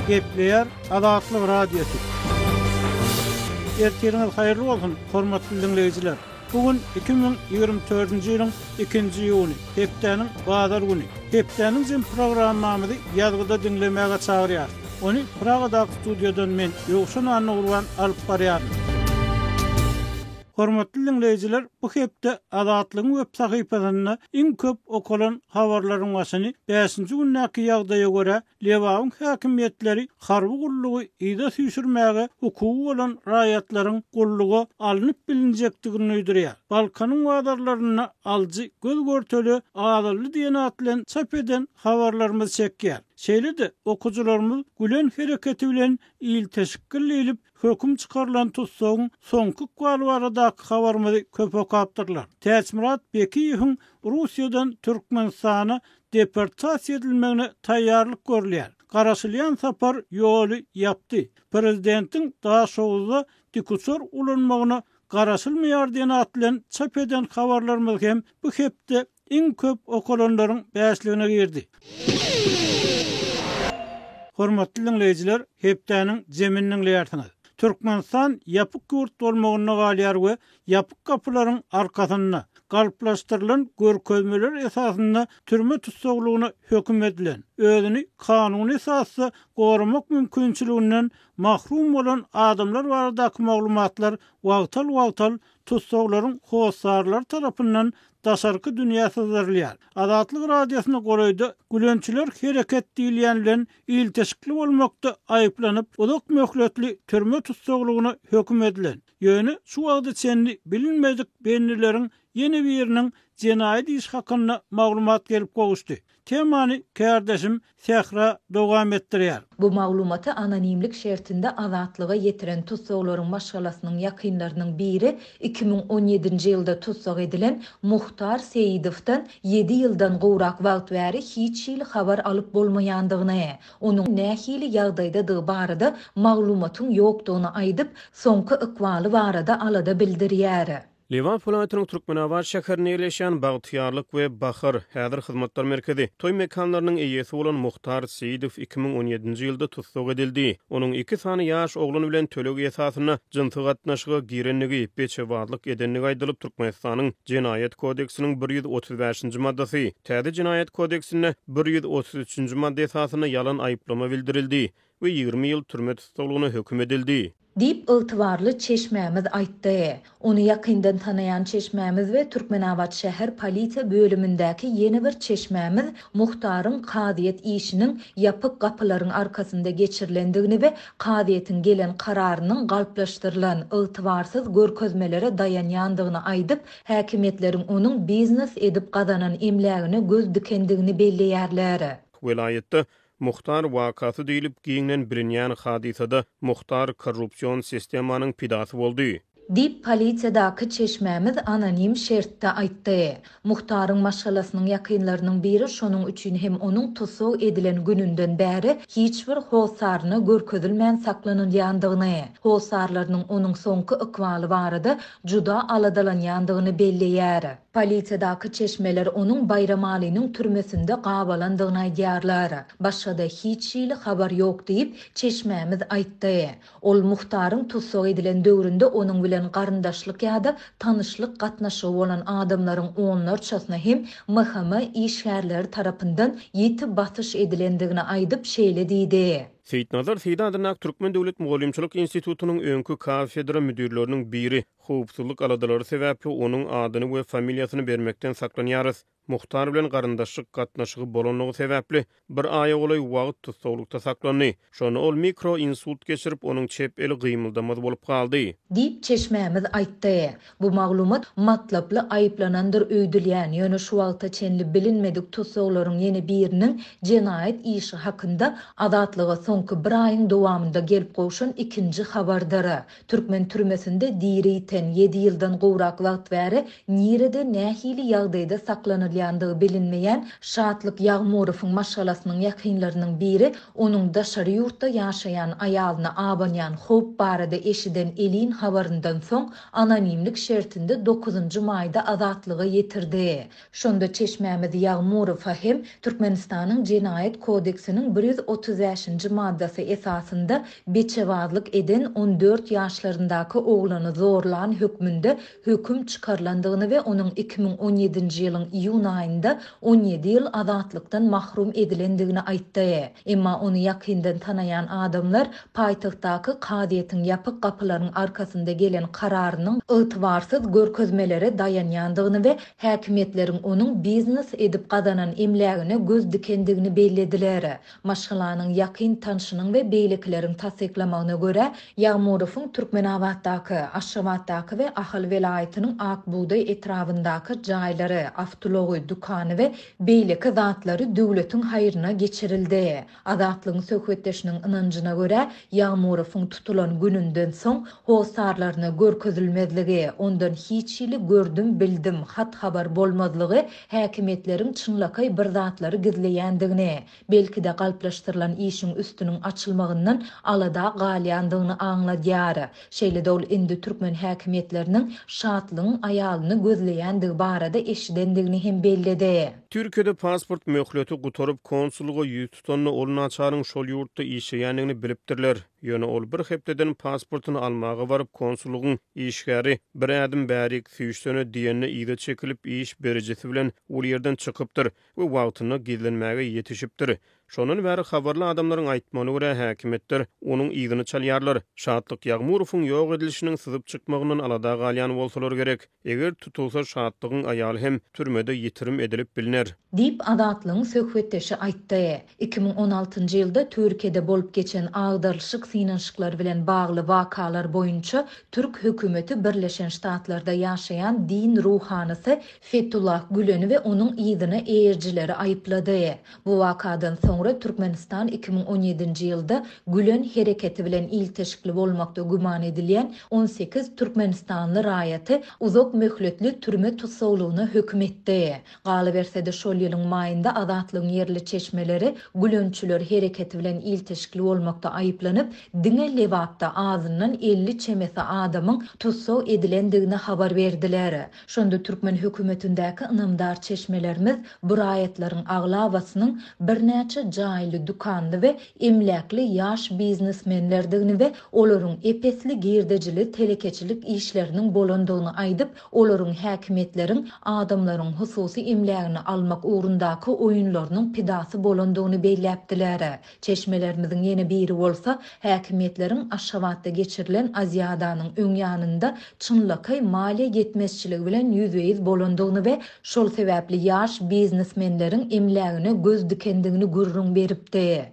Gepleýär Azatlyk Radiosy. Ertiriňiz haýyrly bolsun, hormatly diňleýjiler! Bu gün 2024-nji ýylyň ikinji iýuny, hepdäniň bazar güni. Hepdäniň jem programmamyzy ýazgyda diňlemäge çagyrýarys. Ony Pragadaky studiýadan men, Ýowşan Annagurban alyp barýaryn. Hormatly diňleýjiler, bu hepde Azatlygyň web sahypasynda iň köp okalan habarlaryň başyny bäşinji gündäki ýagdaýa görä, Lebabyň häkimiýetleri harby gullugy yza süýşürmäge hukugy bolan raýatlaryň gulluga alnyp bilinjekdigini duýdurýar. Balkanyň bazarlarynda alyjy göz-görtele azaldy diýen at bilen çap eden habarlarymyz çekýär. Şeýle-de, okyjylarymyz Gülen hereketi bilen ilteşikgil diýlip höküm çykarylan tussagyň soňky ykbaly baradaky habarymyzy köp okapdyrlar. Täçmyrat Bekiýewiň Russiýadan Türkmenistana deportasiýa edilmegine taýýarlyk görülýär. Garaşylýan sapar ýoly ýapdy. Prezidentiň Daşoguzda dikuçar ulanmagyna garaşylmaýar diýen at bilen çap eden habarlarymyz hem bu hepde iň köp okalanlaryň bäşligine girdi. Hormatly diňleýjiler, hepdäniň jemini diňleýärsiňiz. Türkmenistan ýapyk ýurt bolmagynda galýar we ýapyk gapylaryň arkasynda, galplaşdyrylan görkezmeler esasynda türme tussaglygyna höküm edilen, özüni kanuny esasda goramak mümkinçiliginden mahrum bolan adamlar baradaky maglumatlar wagtal-wagtal tussaglaryň hossarlary tarapyndan daşarky dünýä syzdyrylýar. Azatlyk Radiosyna golaýda Gülençiler hereket diýilýän bilen ilteşikli bolmakda aýyplanyp, uzak möhletli türme tussaglygyna höküm edilen, ýöne şu wagta çenli bilinmedik bendileriň ýene biriniň jenaýat işi hakynda maglumat gelip gowuşdy. Temany kärdeşim Sähra dowam etdirýär. Bu maglumaty anonimlik şertinde Azatlyga ýetiren tussaglaryň maşgalasynyň ýakynlarynyň biri 2017-nji ýylda tussag edilen Muhtar Seýidowdan ýedi ýyldan gowrak wagt bäri hiç hili habar alyp bolmaýandygyny, onuň nähili ýagdaýdadygy barada maglumatyň ýokdugyny aýdyp, soňky ykbaly barada alada bildirýär. Lebap welaýatynyň Türkmenabat şäherinde ýerleşýän Bagtyýarlyk we Bahar, häzir hyzmatlar merkezi, toý mekanlarynyň eýesi bolan Muhtar Seýidow 2017-nji ýylda tussag edildi. Onuň iki sany ýaş oglan bilen töleg esasynda jynsy gatnaşyga girendigi, beçebazlyk edendigi aýdylyp, Türkmenistanyň Jenaýat kodeksiniň 135-nji maddasy, täze Jenaýat kodeksinde 133-nji madda esasynda ýalan aýyplama bildirildi we 20 ýyl türme tussaglygyna höküm edildi. Diýip, ygtybarly çeşmämiz aýtdy. Ony ýakyndan tanaýan çeşmämiz we Türkmenabat şäher polisiýa bölümindäki ýene bir çeşmämiz Muhtaryň kazyýet işiniň ýapyk gapylaryň arkasynda geçirilendigini we kazyýetiň gelen kararynyň galplaşdyrylan, ygtybarsyz görkezmelere daýanýandygyny aýdyp, häkimiýetleriň onuň biznes edip gazanan emlägine göz dikendigini belleýärler. Welaýatda Muhtar wakasy diýlip giňden bilinýän hadysada Muhtar korrupsion sistemanyň pidasy boldy. Diýip, polisiýadaky çeşmämiz anonim şertde aýtdy. Muhtaryň maşgalasynyň ýakynlarynyň biri şonuň üçin hem onuň tussag edilen gününden bäri hiç bir hossaryna görkezilmän saklanylýandygyny, hossarlarynyň onuň soňky ykbaly barada juda aladalanýandygyny belleýär. Polisiýadaky çeşmeler onuň Baýramalynyň türmesinde gabalandygyny aýdýarlar. Başga-da hiç hili habar ýok diýip, çeşmämiz aýtdy. Ol Muhtaryň tussag edilen döwründe onuň bilen garyndaşlyk ýa-da tanyşlyk gatnaşygy bolan adamlaryň onlarçasyna hem MHM işgärleri tarapyndan ýiti basyş edilendigini aýdyp, şeýle diýdi. Seýitnazar Seýdi adyndaky Türkmen döwlet mugallymçylyk institutynyň öňki kafedra müdirleriniň biri, Howpsuzlyk aladalary sebäpli onuň adyny we familiýasyny bermekden saklanýarys. Muhtar bilen garyndaşlyk gatnaşygy bolanlygy sebäpli bir aýa golaý wagt tussaglykda saklandy. Şonda ol mikro insult geçirip, onuň çep eli gymyldamaz bolup galdy. Diýip, çeşmämiz aýtdy. Bu maglumat matlaply aýyplanandyr öýdülýän, ýöne şu wagta çenli bilinmedik tussaglaryň ýene biriniň jenaýat işi hakynda Azatlyga soňky bir aýyň dowamynda gelip gowşan ikinji habardyr. Türkmen türmesinde diri ýiten, ýedi ýyldan gowrak wagt bäri nirede, nähili ýagdaýda saklanylýan? saklanylýandygy bilinmeýän Şatlyk Ýagmurowyň maşgalasynyň ýakynlarynyň biri onuň daşary ýurtda ýaşaýan aýalyna abanýan howp barada eşiden elin habaryndan soň anonimlik şertinde dokuzynjy maýda Azatlyga ýetirdi. Şonda çeşmämiz Ýagmurowa hem Türkmenistanyň Jenaýat kodeksiniň 135-nji maddasy esasynda beçebazlyk eden on dört ýaşlaryndaky oglany zorlan hökmünde höküm çykarylandygyny we onuň 2017-nji ýylyň iýun aýynda on ýedi ýyl azatlykdan mahrum edilendigini aýtdy. Emma ony ýakyndan tanaýan adamlar paýtagtdaky kazyýetiň ýapyk gapylaryň arkasynda gelen kararynyň ygtybarsyz görkezmelere daýanýandygyny we häkimiýetleriň onuň biznes edip gazanan emlägine göz dikendigini bellediler. Maşgalanyň ýakyn tanşynyň we beýlekileriň tassyklamagyna görä, Ýagmurowyň Türkmenabatdaky, Aşgabatdaky we Ahal welaýatynyň Ak bugdaý etrabyndaky jaýlary, awtoulagy, dükany we beýleki zatlary döwletiň haýryna geçirildi. Azatlygyň söhbetdeşiniň ynanjyna görä, Ýagmurowyň tutulan gününden soň hossarlaryna görkezilmezligi, ondan hiç hili gördüm-bildim, hat-habar bolmazlygy häkimiýetleriň çynlakaý bir zatlary gizleýändigini, belki-de galplaşdyrylan işiň üstüniň açylmagyndan alada galýandygyny aňladýar. Şeýle-de ol indi türkmen häkimiýetleriniň Şatlygyň aýalyny gözleýändigi barada eşidendigini hem belledi. Türkiýede pasport möhleti gutaryp, konsullyga ýüz tutanda ol naçaryň şol ýurtda işleýändigini bilipdirler. Ýöne ol bir hepdeden pasportyny almaga baryp, konsullygyň işgäri bir ädim bärik süýşsene diýende yza çekilip, iş berijisi bilen ol ýerden çykypdyr we wagtynda gizlenmäge ýetişipdir. Şondan bäri habarly adamlaryň aýtmagyna görä, häkimiýetler onuň yzyny çalýarlar. Şatlyk Ýagmurowyň ýok edilişiniň syzyp çykmagyndan alada galýan bolsalar gerek. Eger tutulsa, Şatlygyň aýaly hem türmede ýitirim edilip bilner. Diýip, Azatlygyň söhbetdeşi aýtdy. 2016-njy ýylda Türkiýede bolup geçen agdarylyşyk synanyşyklary bilen bagly wakalar boýunça türk hökümeti Birleşen Ştatlarda ýaşaýan din ruhanysy Fetullah Güleni we onuň yzyna eýerijileri aýyplady. Bu wakadan soňra Türkmenistan 2017-nji ýylda Gülen hereketi bilen ilteşikli bolmakda güman edilýän on sekiz türkmenistanly raýaty uzak möhletli türme tussaglygyna höküm etdi. Galyberse-de, şol ýylyň maýynda Azatlygyň ýerli çeşmeleri Gülençiler hereketi bilen ilteşikli bolmakda aýyplanyp, diňe Lebapda azyndan 50 çemesi adamyň tussag edilendigini habar berdiler. Şonda türkmen hökümetindäki ynamdar çeşmelerimiz bu raýatlaryň aglabasynyň birnäçe jaýly, dükanly we emläkli ýaş biznesmenlerdigini we olaryň ep-esli girdejili telekeçilik işleriniň bolandygyny aýdyp, olaryň häkimiýetleriň adamlaryň hususy emlägini almak ugrundaky oýunlarynyň pidasy bolandygyny belläpdiler. Çeşmelerimiziň ýene biri bolsa, häkimiýetleriň Aşgabatda geçirilen Aziadanyň öň ýanynda çynlakaý maliýe ýetmezçiligi bilen ýüzbe-ýüz bolandygyny we şol sebäpli ýaş biznesmenleriň emlägine göz dikendigini gürrüň beripdi.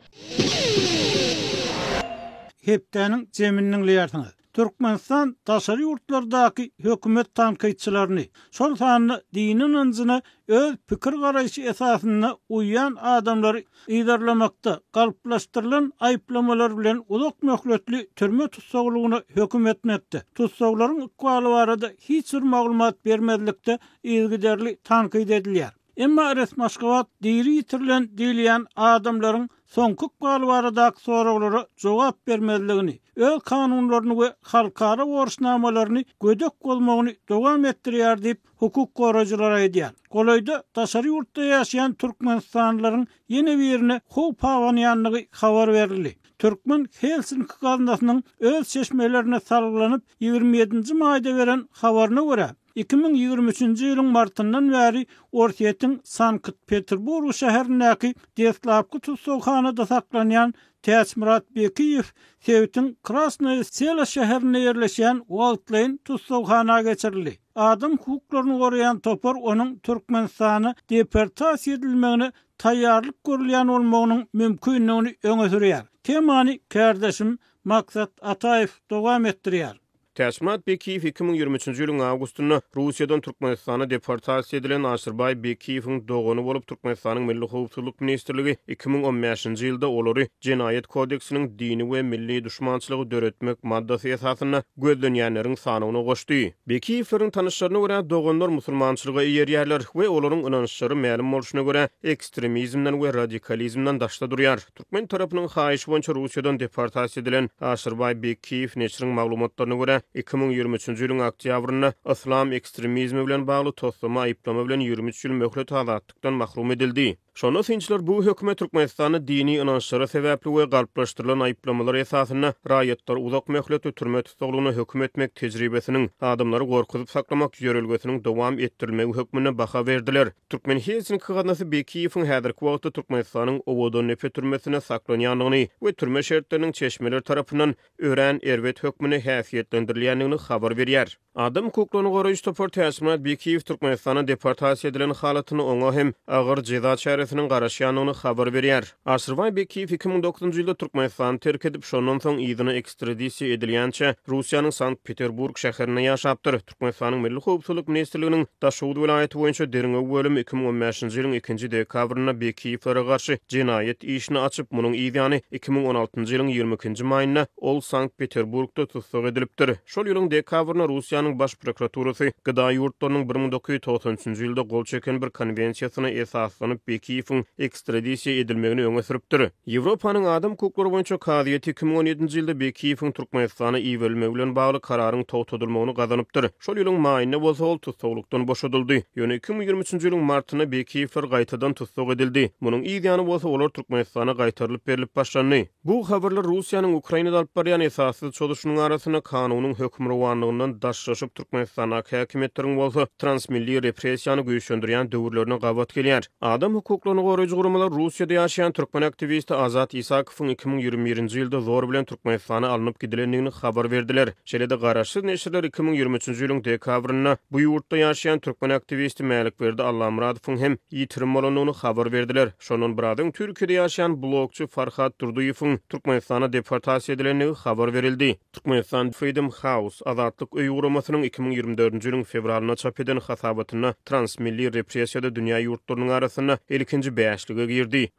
Hepdäniň jemini diňleýärsiňiz. Türkmenistan daşary ýurtlardaky hökümet tankytçylaryny, şol sanda dini ynanjyna öz pikir-garaýşy esasynda uýýan adamlary yzarlamakda galplaşdyrylan aýyplamalar bilen uzak möhletli türme tussaglygyna höküm etmekde, tussaglaryň ykbaly barada hiç bir maglumat bermezlikde yzygiderli tankyt edilýär. Emma resmi Aşgabat diri ýitirilen diýilýän adamlaryň soňky ykbaly baradaky soraglara jogap bermezligini, öz kanunlaryny we halkara borçnamalaryny gödek bozmagyny dowam etdirýär diýip, hukuk goraýjylar aýdýar. Golaýda daşary ýurtda ýaşaýan türkmenistanlylaryň ýene birine howp abanýandygy habar berildi. Türkmen Helsinki gaznasynyň öz çeşmelerine salgylanyp, 27-nji maýda beren habaryna görä, 2023-nji ýylyň martyndan bäri Orsýetiň Sankt-Peterburg şäherindäki deslapky tussaghanada saklanýan Täçmyrat Bekiýew sebitiň Krasnoýe Selo şäherinde ýerleşýän wagtlaýyn tussaghana geçirildi. Adam hukuklaryny goraýan topar onuň Türkmenistana deportasiýa edilmegine taýýarlyk görülýän bolmagynyň mümkindigini öňe sürýär. Temany kärdeşim Maksat Ataýew dowam etdirýär. Täçmyrat Bekiýew 2023-nji ýylyň awgustynda Russiýadan Türkmenistana deportasiýa edilen Aşyrbaý Bekiýewiň dogany bolup, Türkmenistanyň Milli howpsuzlyk ministrligi 2015-nji ýylda olary Jenaýat kodeksiniň dini we milli duşmançylygy döretmek maddasy esasynda gözlenýänleriň sanawyna goşdy. Bekiýewleriň tanyşlaryna görä, doganlar musulmançylyga eýerýärler we olaryň ynançlary mälim bolşuna görä, ekstremizmden we radikalizmden daşda durýar. Türkmen tarapynyň haýyşy boýunça Russiýadan deportasiýa edilen Aşyrbaý Bekiýew neşiriň maglumatlaryna görä, 2023-nji ýylyň oktýabrynda yslam ekstremizmi bilen bagly toslama aýyplama bilen 23 ýyl möhlet azatlykdan mahrum edildi. Şonda synçylar bu höküme Türkmenistanda dini ynançlary sebäpli we galplaşdyrylan aýyplamalar esasynda raýatlary uzak möhletli türme tussaglygyna höküm etmek tejribesiniň, adamlary gorkuzyp saklamak ýörelgesiniň dowam etdirilmegi hökmünde baha berdiler. Türkmen Helsinki gaznasy Bekiýewiň häzirki wagtda Türkmenistanyň Owadandepe türmesinde saklanýandygyny we türme şertleriniň çeşmeler tarapyndan örän erbet hökmünde häsiýetlendirilýändigini habar berýär. Adam hukuklaryny goraýjy topar Täçmyrat Bekiýew Türkmenistana deportasiýa edilen halatynda oňa hem agyr jeza çäresiniň garaşýandygyny habar berýär. Aşyrbaý Bekiýew 2009-njy ýylda Türkmenistany terk edip, şondan soň yzyna ekstradisiýa edilýänçä Russiýanyň Sankt-Peterburg şäherinde ýaşapdyr. Türkmenistanyň Milli howpsuzlyk ministrliginiň Daşoguz welaýaty boýunça derňew bölümi 2015-nji ýylyň ikinji dekabrynda Bekiýewlere garşy jenaýat işini açyp, munuň yz ýany 2016-njy ýylyň 22-nji maýynda ol Sankt-Peterburgda tussag edilipdir. Şol ýylyň dekabrynda Russiýanyň Baş prokuraturasy GDA ýurtlarynyň 1993-nji ýylda gol çeken bir konwensiýasyna esaslanyp Bekiýewiň ekstradisiýa edilmegini öňe sürüpdir. Ýewropanyň Adam hukuklary boýunça kazyýeti 2017-nji ýylda Bekiýewiň Türkmenistana iberilmegi bilen bagly kararyň togtadylmagyny gazanypdyr. Şol ýylyň maýynda bolsa ol tussaglykdan boşadyldy. Ýöne 2023-nji ýylyň martynda Bekiýewler gaýtadan tussag edildi. Munuň yz ýany bolsa olar Türkmenistana gaýtarylyp berlip başlandy. Bu habarlar Russiýanyň Ukrainada alyp barýan esassyz çozuşynyň arasynda kanunyň hökmürowanlygyndan daşlaşyp, Türkmenistandaky häkimiýetleriň bolsa transmilli repressiýany güýçlendirýän döwürlerine gabat gelýär. Adam hukuklaryny goraýjy guramalar Russiýada ýaşaýan türkmen aktiwisti Azat Isakowyň 2021-nji ýylda zor bilen Türkmenistana alnyp gidilendigini habar berdiler. Şeýle-de garaşsyz neşirler 2023-nji ýylyň dekabrynda bu ýurtda ýaşaýan türkmen aktiwisti Mälikberdi Allamyradowyň hem ýitirim bolandygyny habar berdiler. Şondan biraz öň Türkiýede ýaşaýan blogçy Farhat Durdyýewiň Türkmenistana deportasiýa edilendigi habar berildi. Türkmenistan Freedom House, Azatlyk öýi guramasynyň 2024-nji ýylyň fewralynda çap eden hasabatynda transmilli repressiýada dünýä ýurtlarynyň arasynda ilkinji bäşlige girdi.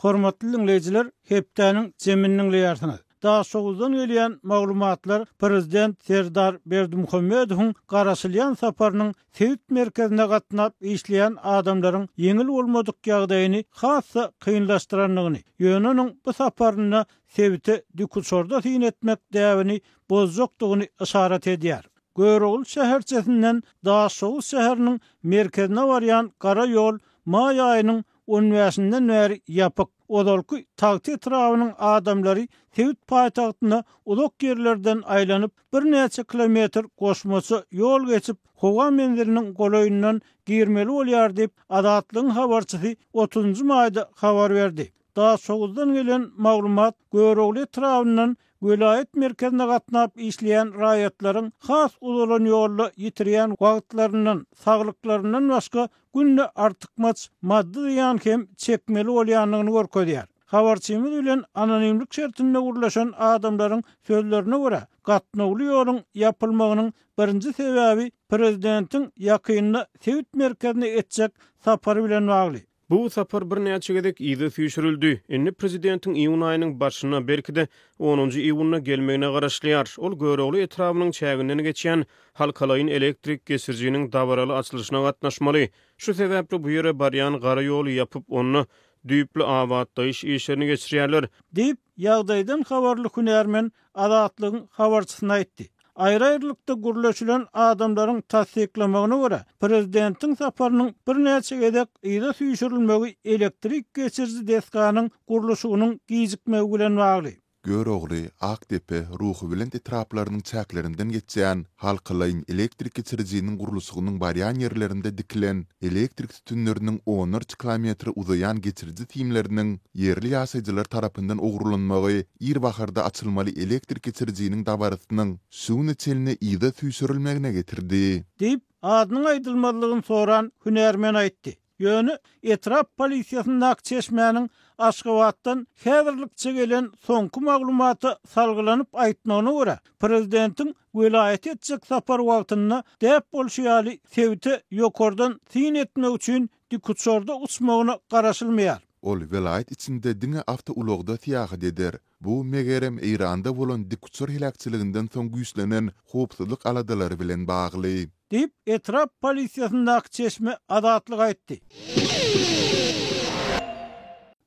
Hormatly diňleýjiler, hepdäniň jemini diňleýärsiňiz. Daşoguzdan gelýän maglumatlar prezident Serdar Berdimuhamedowyň garaşylýan saparynyň sebit merkezine gatnap işleýän adamlaryň ýeňil bolmadyk ýagdaýyny has-da kynlaşdyrandygyny, ýöne onuň bu saparynda sebite dikuçarda syn etmek däbini bozjakdygyny yşarat edýär. Görogly şäherçesinden Daşoguz şäheriniň merkezine barýan gara ýol maý aýynyň on bäşinden bäri ýapyk. Ozalky Tagta etrabynyň adamlary sebit paýtagtyna uzak ýerlerden aýlanyp, birnäçe kilometr goşmaça ýol geçip, howa menziliniň golaýyndan girmeli bolýar diýip, Azatlygyň habarçysy otuzynjy maýda habar berdi. Daşoguzdan gelen maglumat Görogly etrabyndan welaýat merkezine gatnap işleýän raýatlaryň has uzalan ýolda ýitirýän wagtlaryndan, saglyklaryndan başga günde artykmaç maddy zyýan hem çekmeli bolýandygyny görkezýär. Habarçymyz bilen anonimlik şertinde gürleşen adamlaryň sözlerine görä, gatnawly ýoluň ýapylmagynyň birinji sebäbi prezidentiň ýakynda sebit merkezine etjek sapary bilen bagly. Bu sapar birnäçe gezek yza süýşürildi. Indi prezidentiň iýun aýynyň başynda, belki-de, onunjy iýunda gelmegine garaşylýar. Ol Görogly etrabynyň çäginden geçýän halkalaýyn elektrik geçirijiniň dabaraly açylyşyna gatnaşmaly. Şu sebäpli bu ýere barýan gara ýoly ýapyp, onda düýpli abatlaýyş işlerini geçirýärler. Diýip, ýagdaýdan habarly hünärmen Azatlygyň habarçysyna aýtdy. Aýry-aýrylykda gürleşilen adamlaryň tassyklamagyna görä, prezidentiň saparynyň birnäçe gezek yza süýşürilmegi elektrik geçiriji desganyň gurluşygynyň gijikmegi bilen bagly. Görogly, Akdepe, Ruhubelent etraplarynyň çäklerinden geçýän halkalaýyn elektrik geçirijiniň gurluşygynyň barýan ýerlerinde dikilen elektrik sütünleriniň onlarça kilometre uzaýan geçiriji simleriniň ýerli ýaşaýjylar tarapyndan ogurlanmagy ir baharda açylmaly elektrik geçirijiniň dabarasynyň şu güne çenli yza süýşürilmegine getirdi. Diýip, adynyň aýdylmazlygyny soran hünärmen aýtdy. Ýöne etrap polisiýasyndaky çeşmäniň Aşgabatdan häzirlikçe gelen soňky maglumata salgylanyp aýtmagyna görä, prezidentiň welaýata etjek sapary wagtynda däp bolşy ýaly sebite ýokardan syn etmek üçin dikuçarda uçmagyna garaşylmaýar. Ol welaýat içinde diňe awtoulagda syýahat eder. Bu, megerem, Eýranda bolan dikuçar heläkçiliginden soň güýçlenen howpsuzlyk aladalary bilen bagly. Diýip, etrap polisiýasyndaky çeşme Azatlyga aýtdy.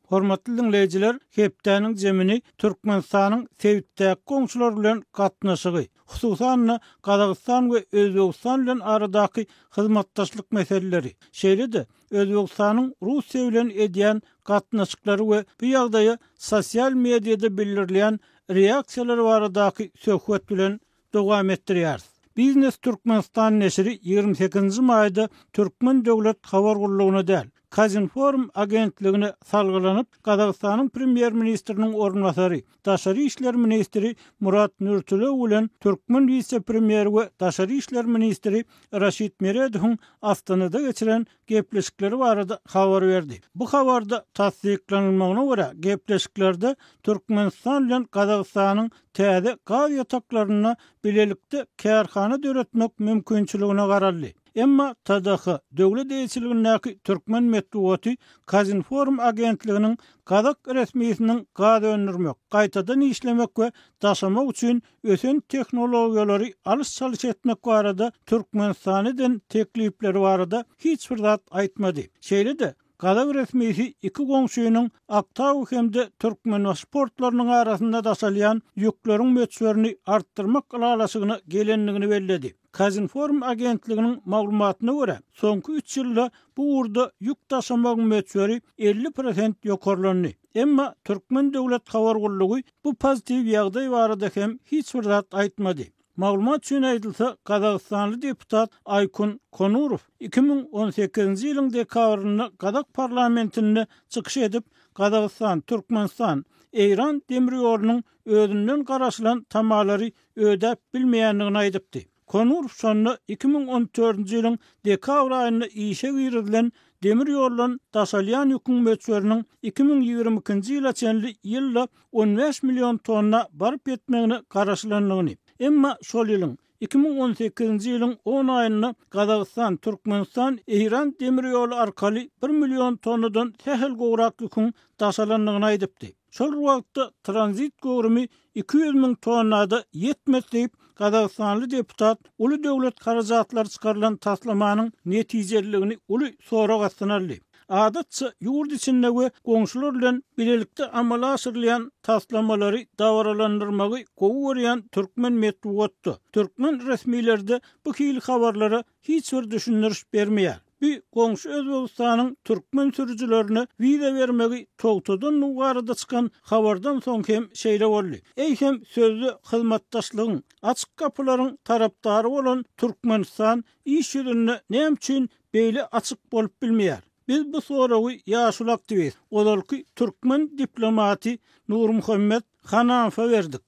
Hormatly diňleýjiler, hepdäniň jemini Türkmenistanyň sebitdäki goňşular bilen gatnaşygy, hususan-da, Gazagystan we Özbegistan bilen aradaky hyzmatdaşlyk meseleleri, şeýle-de Özbegistanyň Russiýa bilen edýän gatnaşyklary we bu ýagdaýa sosial mediada bildirilýän reaksiýalar baradaky söhbet bilen dowam etdirýäris. Biznes Türkmenistan neşiri 28-nji maýda Türkmen döwlet habar gullugyna däl, Kazinform agentligine salgylanyp, Gazagystanyň premýer-ministriniň orunbasary, daşary işler ministri Murat Nurtulew bilen türkmen wise-premýeri we daşary işler ministri Raşid Meredowyň Astanada geçiren gepleşikleri barada habar berdi. Bu habarda tassyklanylmagyna görä, gepleşiklerde Türkmenistan bilen Gazagystanyň täze gaz ýataklarynda bilelikde kärhana döretmek mümkinçiligine garaldy. Emma TDH döwlet eýeçiligindäki türkmen metbugaty Kazinform agentliginiň gazak resmisiniň gaz öndürmek, gaýtadan işlemek we daşamak üçin ösen tehnologiýalary alyş-çalyş etmek barada Türkmenistana eden teklipleri barada hiç bir zat aýtmady. Şeýle-de, Gazak resmisi iki goňşynyň Aktau hem-de Türkmenbaşy portlarynyň arasynda daşalýan ýükleriň möçberini artdyrmak ylalaşygyna gelendigini belledi. Kazinform agentliginiň maglumatyna görä, soňky üç ýylda bu ugurda ýük daşamagyň möçberi 50 prosent ýokarlandy. Emma türkmen döwlet habar gullugy bu pozitiw ýagdaý barada hem hiç bir zat aýtmady. Maglumat üçin aýdylsa, gazagystanly deputat Aýkun Konurow 2018-nji ýylyň dekabrynda gazak parlamentinde çykyş edip, Gazagystan, Türkmenistan, Eýran demir ýolunyň özünden garaşylan tamalary ödäp bilmeýändigini aýdypdy. Konurow şonda 2014-nji ýylyň dekabr aýynda işe girizilen demir ýoldan daşalýan ýüküň möçberiniň 2022-nji ýyla çenli ýylda 15 million tonna baryp ýetmegine garaşylandygyny, emma şol ýylyň, 2018-nji ýylyň on aýynda Gazagystan, Türkmenistan, Eýran demir ýoly arkaly bir million tonnadan sähel gowrak ýüküň daşalandygyny aýdypdy. Şol bir wagtda tranzit göwrümi 200 müň tonna-da ýetmedi diýip, gazagystanly deputat uly döwlet harajatlary çykarylan taslamanyň netijeliligini uly sorag astyna aldy. Adatça, ýurt içinde we goňşular bilen bilelikde amala aşyrylýan taslamalary dabaralandyrmagy gowy görýän türkmen metbugatda, türkmen resmileri-de bu hili habarlara hiç bir düşündiriş bermeýär. Bu goňşy Özbegistanyň türkmen sürüjilerine wiza bermegi togtadandygy barada çykan habardan soň hem şeýle boldy. Eýsem, sözde hyzmatdaşlygyň, açyk gapylaryň tarapdary bolan Türkmenistan iş ýüzünde näme üçin beýle açyk bolup bilmeýär? Biz bu soragy ýaşuly aktiwist, ozalky türkmen diplomaty Nurmuhammet Hanamowa berdik.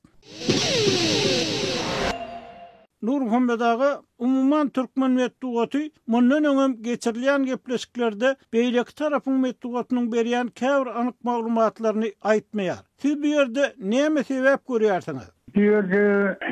Nurmuhammet aga, umuman türkmen metbugaty mundan öňem geçirilýän gepleşiklerde beýleki tarapyň metbugatynyň berýän käbir anyk maglumatlaryny aýtmaýar. Siz bu ýerde näme sebäp görýärsiňiz? Bu ýerde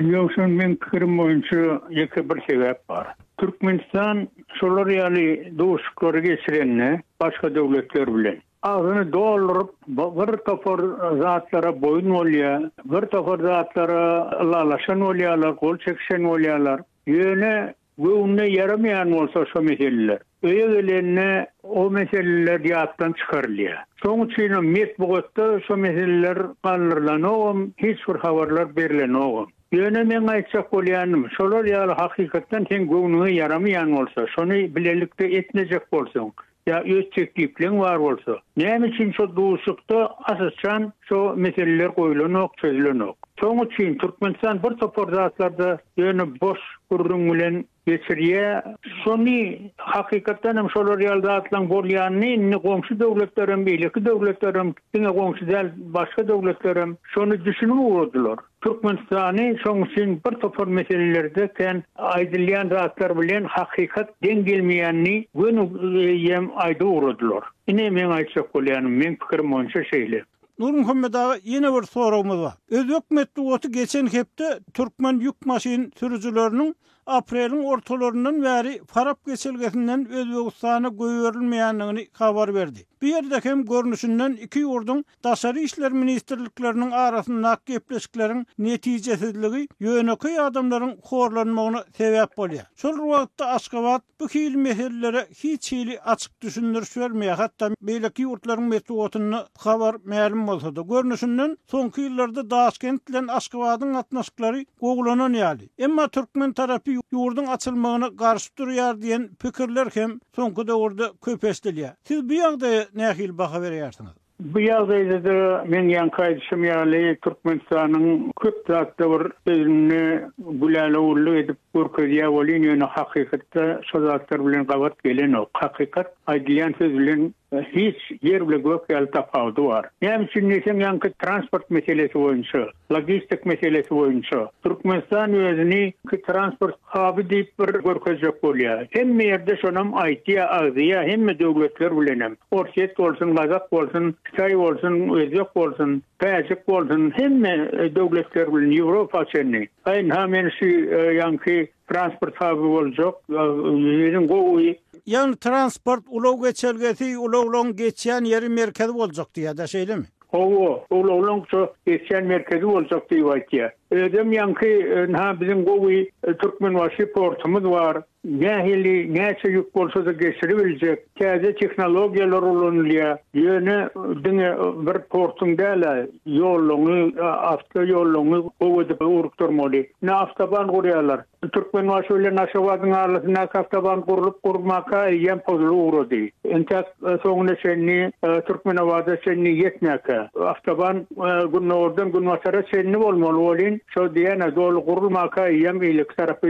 Ýowşan meň pikirim boýunça ýeke bir sebäp bar. Türkmenistan şolar ýaly duşuşyklary geçirende başga döwletler bilen agzyny dolduryp bir topar zatlara boýun bolýar, bir topar zatlara ylalaşan bolýarlar, gol çekişen bolýarlar. Ýöne Göwnüne ýaramaýan bolsa şo meseleler, öýe gelende o meseleler ýatdan çykarylýar. Şoň üçinem metbugatda şo meseleler galdyrylanogam, hiç bir habarlar berlenogam. Ýöne meň aýtjak bolýanym, şolar ýaly hakykatdan seň göwnüňe ýaramaýan bolsa, şony bilelikde etmejek bolsaň, ýa öz teklipleň bar bolsa, näme üçin şo duşuşykda asyçan şo meseleler goýlanok, çözülenok? Şoň üçin Türkmenistan bir topar zatlarda ýöne boş gürrüň bilen. Geçirýär. Şony hakykatdan hem şolar ýaly zatlaryň bolýanyny indi goňşy döwletlerem, beýleki döwletlerem, diňe goňşy däl, başga döwletlerem şony düşünip ugradylar. Türkmenistany şoň üçin bir topar meselelerde kän aýdylýan zatlar bilen hakykat deň gelmeýänini göni eýýäm aýdyp ugradylar. Ine meň aýtjak bolýanym, meň pikirim boýunça şeýle. Nurmuhammet aga ýene bir soragymyz bar. Özbek metbugaty geçen hepde türkmen ýük maşyn sürüjileriniň apreliň ortalaryndan bäri Farap geçelgesinden Özbegistana goýberilmeýändigini habar berdi. Bu ýerde hem görnüşinden iki ýurduň Daşary işler ministrlikleriniň arasyndaky gepleşikleriň netijesizligi ýönekeý adamlaryň horlanmagyna sebäp bolýar. Şol bir wagtda Aşgabat bu hili meselelere hiç hili açyk düşündiriş bermeýär, hatda beýleki ýurtlaryň metbugatynda habar mälim bolsa-da. Görnüşinden, soňky ýyllarda Daşkent bilen Aşgabadyň gatnaşyklary gowulanan ýaly. Emma türkmen tarapy ýurduň açylmagyna garşy durýar diýen pikirler hem soňky döwürde köp eşidilýär. Siz bu ýagdaýa nähili baha berýärsiňiz? Bu ýagdaýda-da meň ýaňky aýdyşym ýaly Türkmenistanyň köp zatda bir özüni gülälewürlik edip görkezýär welin ýöne hakykatda şo zatlar bilen gabat gelenok. Hakykat aýdylýan söz bilen hiç ýer bile gök ýaly tapawudy bar. Näme üçin diýseň ýaňky transport meselesi boýunça Logistik meselesi boýunça Türkmenistan özüni transport haby diýip bir görkezjek bolýar. Hemme ýerde şonam aýtýar, agzaýar, hemme döwletler bilenem. Orsýet bolsun, gazak bolsun, hytaý bolsun, özbek bolsun, täjik bolsun, hemme döwletler bilen Ýewropa çenli. Aý, ynha men şu ýaňky transport haby boljak, biziň gowy. Ýagny transport ulag geçelgesi, ulaglaryň geçýän ýeri merkezi boljak diýýär-dä, şeýlemi? Hawa, ulaglaň şo geçýän merkezi boljak diýip aýtýar. Özem ýaňky ynha biziň gowy Türkmenbaşy portumyz bar. Nähili, näçe ýük bolsa-da geçiribiljek. Täze tehnologiýalar ulanylýar. Ýöne diňe bir portuň däl-ä, ýollaňy, awto ýollaňy gowy edip ugrukdyrmaly. Ine awtoban gurýarlar. Türkmenbaşy bilen Aşgabadyň arasyndaky awtoban gurlup gurmaka eýýäm pozulyp ugrady. Entäk soňuna çenli Türkmenabada çenli ýetmäkä. Awtoban gündogardan günbatara çenli bolmaly welin, şo diýýän-ä doly gurulmaka eýýäm beýleki tarapy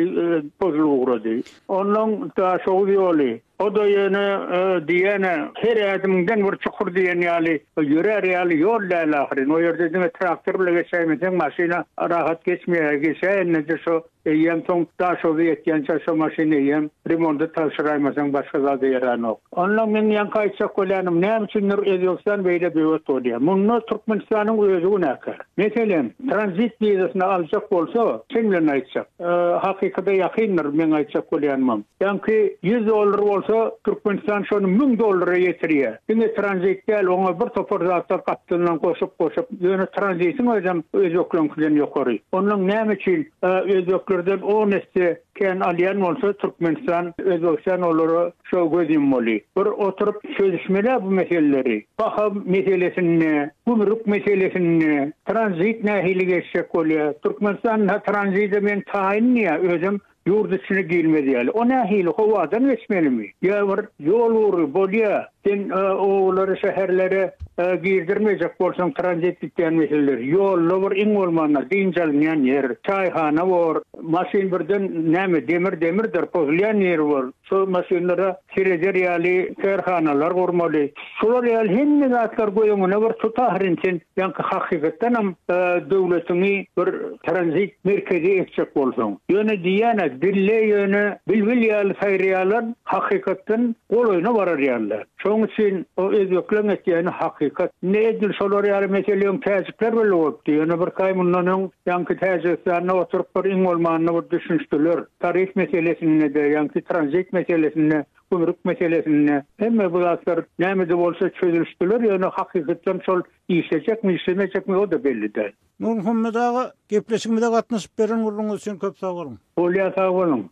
pozulyp ugrady. Onnoň Daşoguz ýoly, o-da ýöne diýýän-ä her ädimiňden bir çukur diýen ýaly ýörär ýaly ýol däl ahyryn. O ýerde diňe traktor bile geçäýmeseň maşyna rahat geçmeýär. Geçäýende-de şo Eýýäm soň Daşoguza ýetýänçä şo maşyny eýýäm remonta tabşyraýmasaň başga zada ýaranok. Onda meň ýaňky aýtjak bolýanym näme üçindir Özbegistan beýle böwet bolýar. Munda Türkmenistanyň özi günäkär. Meselem, tranzit wizasyny aljak bolsa, çyn bilen aýtjak, hakykada ýakyndyr meň aýtjak bolýanymam. Ýaňky 100 dollar bolsa, Türkmenistan şony 1000 dollara ýetirýär. Diňe tranzit däl, oňa bir topar zatlar gapdalyndan goşup-goşup, ýöne tranzitiň özem özbekleňkiden ýokary. Onnoň näme üçin özbeklerden on esse kän alýan bolsa, Türkmenistan, Özbegistan olara şo göz ýummaly. Bir oturyp çözüşmeli-ä bu meseleleri. Baha meselesinde, gümrük meselesinde, tranzit nähili geçjek bolýar. Türkmenistan tranzide men taýyn diýýär, özem Ýurt içine girmez ýaly. O nähili, howadan geçmelimi? Ýa bir ýol ugry, bolýa, sen obalara, şäherlere girdirmejek bolsaň tranzit gitýän meseleler. Ýolda bir iň bolmanda dynç alynýan ýer, çaýhana bor, maşyn birden näme, demir demirdir, pozulýan ýeri bor. Şol maşynlara sereder ýaly kärhanalar gurmaly. Şular ýaly hemme zatlar göz öňüne bir tut ahyryn sen ýaňky hakykatdanam döwletiňi bir tranzit merkezi etjek bolsaň. Ýöne diýýän-ä dille ýöne bilbil ýaly saýraýarlar hakykatdan golaýyna barar ýalylar. Şoň üçin o özbekleň etýäni hakykat. Indi edil şolar ýaly mesele öň täjikler bile bolupdy. Ýöne birki aý mundan öň ýaňky Täjigistanda oturyp bir iň bolmanda bir düşünişdiler. Tarif meselesinde-de, ýaňky tranzit meselesinde Gümrük meselesinde hemme bu zatlar näme-de bolsa çözülişdiler, ýöne hakykatdan şol işlejekmi, işlemejekmi o-da belli däl. Nurmuhammet aga, gepleşigimize gatnaşyp beren gürrüňiňiz üçin köp sag boluň. Bolýar sag boluň.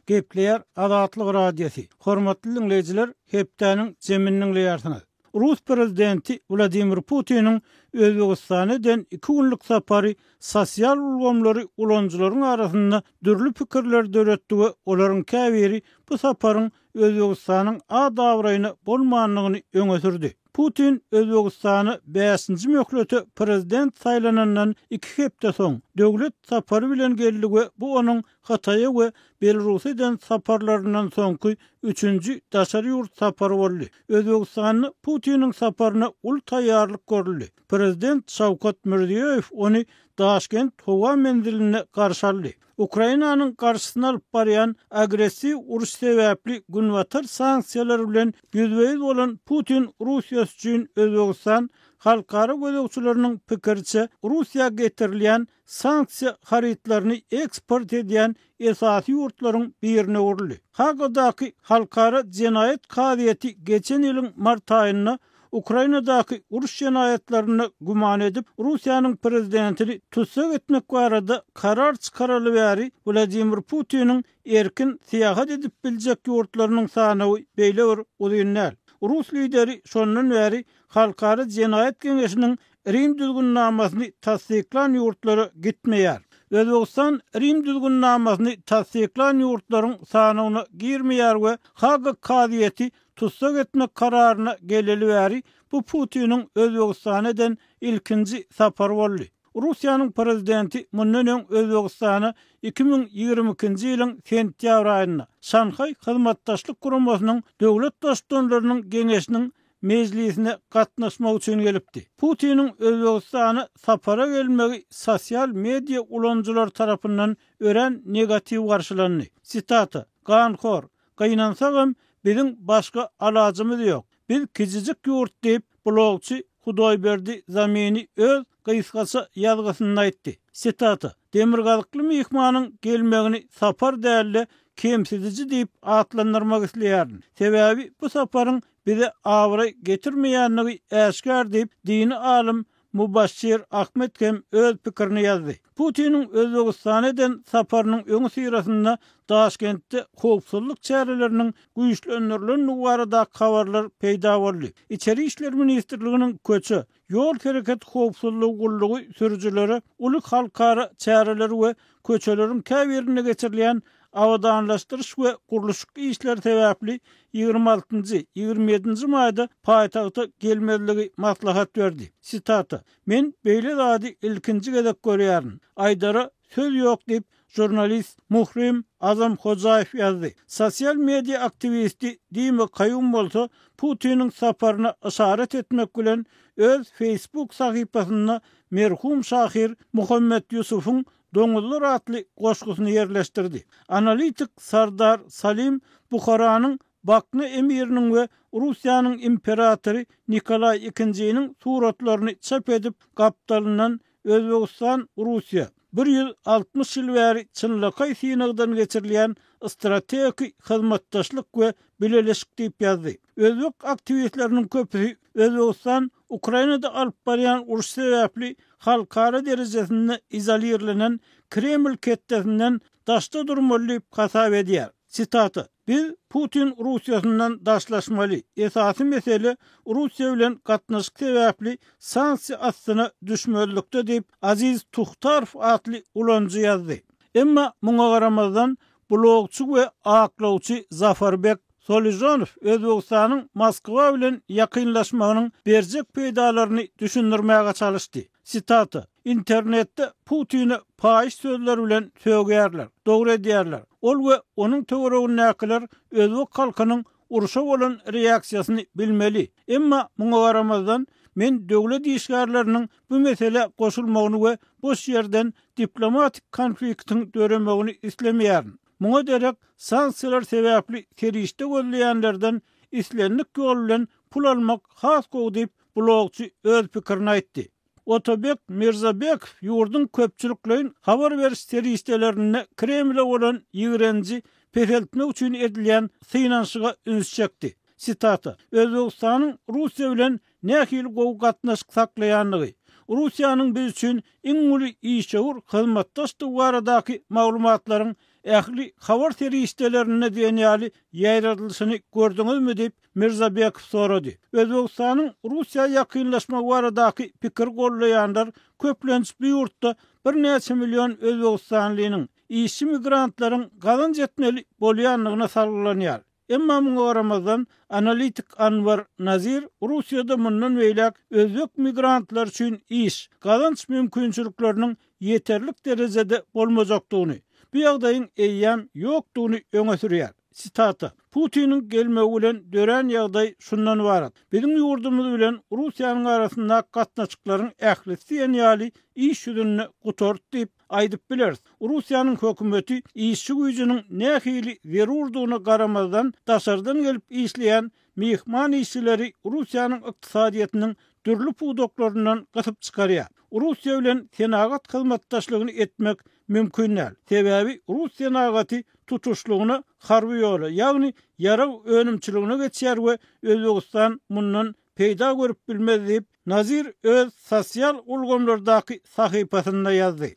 Gepleýär Azatlyk Radiosy. Hormatly diňleýjiler, hepdäniň jemini diňleýärsiňiz. Rus prezidenti Wladimir Putiniň Özbegistana eden iki günlük sapary sosial ulgamlary ulanyjylaryň arasynda dürli pikirleri döretdi we olaryň käbiri bu saparyň Özbegistanyň at-abraýyna bolmandygyny öňe sürdi. Putin Özbegistana bäşinji möhlete prezident saýlanandan iki hepde soň, döwlet sapary bilen geldi we bu onuň Hytaýa we Belarusa eden saparlaryndan soňky üçünji daşary ýurt sapary boldy. Özbegistanda Putiniň saparyna uly taýýarlyk görüldi. Prezident Şawkat Mirziýoýew ony Daşkent howa menzilinde garşy aldy. Ukrainanyň garşysyna alyp barýan agressiw uruş sebäpli Günbatar sanksiýalary bilen ýüzbe-ýüz bolan Putin Russiýasy üçin Özbegistan halkara gözegçileriniň pikiriçe Russiýa getirilýän sanksiýa harytlaryny eksport edýän esasy ýurtlaryň birine öwrüldi. Hagadaky Halkara jenaýat kazyýeti geçen ýylyň mart aýynda Ukrainadaky uruş jenaýatlarynda güman edip, Russiýanyň prezidentini tussag etmek barada karar çykaraly bäri Wladimir Putiniň erkin syýahat edip biljek ýurtlarynyň sanawy beýle bir uzyn däl. Rus lideri şondan bäri Halkara jenaýat geňeşiniň Rim düzgünnamasyny tassyklan ýurtlara gitmeýär. Özbegistan Rim düzgünnamasyny tassyklan ýurtlaryň sanawyna girmeýär we Haga kazyýeti tussag etmek kararyna geleli bäri bu Putiniň Özbegistana eden ilkinji sapary boldy. Russiýanyň prezidenti mundan öň Özbegistana 2022-nji ýylyň sentýabr aýynda Şanhaý Hyzmatdaşlyk Guramasynyň Döwlet Baştutanlarynyň Geňeşiniň mejlisine gatnaşmak üçin gelipdi. Putiniň Özbegistana sapara gelmegi sosial media ulanyjylary tarapyndan örän negatiw garşylandy. Sitata, Ganhor, Gynansagam, biziň başga alajymyz ýok. Biz kijijik ýurt diýip, blogçy Hudoýberdi Zamini öz gysgaça ýazgysynda aýtdy. Sitata, Demirgazykly myhmanyň gelmegini sapar däl-de, kemsidiji diýip atlandyrmak isleýärin. Sebäbi bu saparyň bize abraý getirmeýändigi äşgär diýip, dini alym Mubaşşir Ahmed hem öz pikirini ýazdy. Putiniň Özbegistana eden saparynyň öňüsyrasynda Daşkentde howpsuzlyk çäreleriniň güýçlendirilendigi baradaky habarlar peýda boldy. Içeri işler ministrliginiň köçe, ýol hereketi howpsuzlygy gullugy sürüjilere uly halkara çäreleri we köçeleriň käbirinde geçirilýän abadanlaşdyryş we gurluşyk işleri sebäpli 26-njy, 27-nji maýda paýtagta gelmezligi maslahat berdi. Sitata, Men beýle zady ilkinji gezek görýärin. Aýdara söz ýok diýip, žurnalist Muhrim Azamhojaýew ýazdy. Sosial media aktiwisti Dima Kaýum bolsa Putiniň saparyna yşarat etmek bilen, öz Facebook sahypasynda merhum şahyr Muhammet Ýusufyň Doňuzlar atly goşgusyny ýerleşdirdi. Analitik Sardar Salim Buharanyň Bakna emiriniň we Russiýanyň imperatory Nikolaý II-niň suratlaryny çap edip, gapdalyndan Özbegistan, Russiýa, 160 ýyl bäri çynlakaý synagdan geçirilýän strategik hyzmatdaşlyk we bileleşik diýip ýazdy. Özbek aktiwistleriniň köpüsi Özbegistan Ukrainada alyp barýan uruş sebäpli halkara derejesinde izolirlenen Kreml ketdesinden daşda durmaly diýip hasap edýär. Sitata, Biz Putin Russiýasyndan daşlaşmaly. Esasy mesele Russiýa bilen gatnaşyk sebäpli sanksiýa astyna düşmezlikde diýip, Aziz Tuhtarow atly ulanyjy ýazdy. Emma muňa garamazdan, blogçy we aklawçy Zafarbek Soližonow Özbegistanyň Moskwa bilen ýakynlaşmagynyň berjek peýdalaryny düşündirmäge çalyşdy. Sitata, Internetde Putini paýyş sözler bilen sögýärler. Dogry edýärler. Ol we onuň töweregindäkiler özbek halkynyň urşa bolan reaksiýasyny bilmeli. Emma muňa garamazdan, men döwlet işgärleriniň bu meselä goşulmagyny we boş ýerden diplomatik konfliktiň döremegini islemeýärin. Muňa derek sanksiýalar sebäpli serişde gözleýänlerden islendik ýol bilen pul almak has gowy diýip, blogçy öz pikirini aýtdy. Otabek Mirzabekow ýurduň köpçülikleýin habar beriş serişdelerinde Kremle bolan ýigrenji peseltmek üçin edilýän synanyşyga üns çekdi. Sitata, Özbegistanyň Russiýa bilen nähili gowy gatnaşyk saklaýandygy, Russiýanyň biz üçin iň uly işewür hyzmatdaşdygy baradaky maglumatlaryň ähli habar serişdelerinde diýen ýaly ýaýradylyşyny gördüňizmi diýip, Mirzabekow sorady. Özbegistanyň Russiýa ýakynlaşmagy baradaky pikiri goldaýanlar köplenç bu ýurtda birnäçe million özbegistanlynyň, işçi migrantlaryň gazanç etmeli bolýandygyna salgylanýar. Emma muňa garamazdan, analitik Anwar Nazir Russiýada mundan beýläk özbek migrantlary üçin iş, gazanç mümkinçilikleriniň ýeterlik derejede bolmajakdygyny, bu ýagdaýyň eýýäm ýokdugyny öňe sürýär. Sitata, Putiniň gelmegi bilen dörän ýagdaý şundan ybarat, biziň ýurdumyz bilen Russiýanyň arasyndaky gatnaşyklaryň ählisi diýen ýaly iş ýüzünde gutardy diýip aýdyp bileris. Russiýanyň hökümeti işçi güýjüniň nähili zerurdygyna garamazdan, daşardan gelip işleýän myhman işçileri Russiýanyň ykdysadyýetiniň dürli pudaklaryndan gysyp çykarýar. Russiýa bilen senagat hyzmatdaşlygyny etmek mümkin däl. Sebäbi rus senagaty tutuşlygyna harby ýola, ýagny ýarag önümçiligine geçýär we Özbegistan mundan peýda görüp bilmez diýip, Nazir öz sosial ulgamlardaky sahypasynda ýazdy.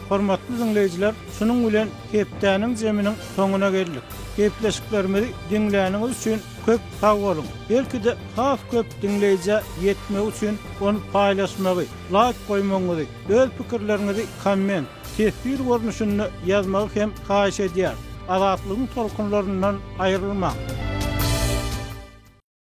Hormatly diňleýjiler, şunuň bilen hepdäniň jeminiň soňuna geldik. Gepleşiklerimizi diňläniňiz üçin köp sag boluň! Belki-de has köp diňleýjä ýetmegi üçin ony paýlaşmagy, laýk goýmagyňyzy, öz pikirleriňizi komment, teswir görnüşinde ýazmagy hem haýyş edýäris. Azatlygyň tolkunlaryndan aýrylmaň!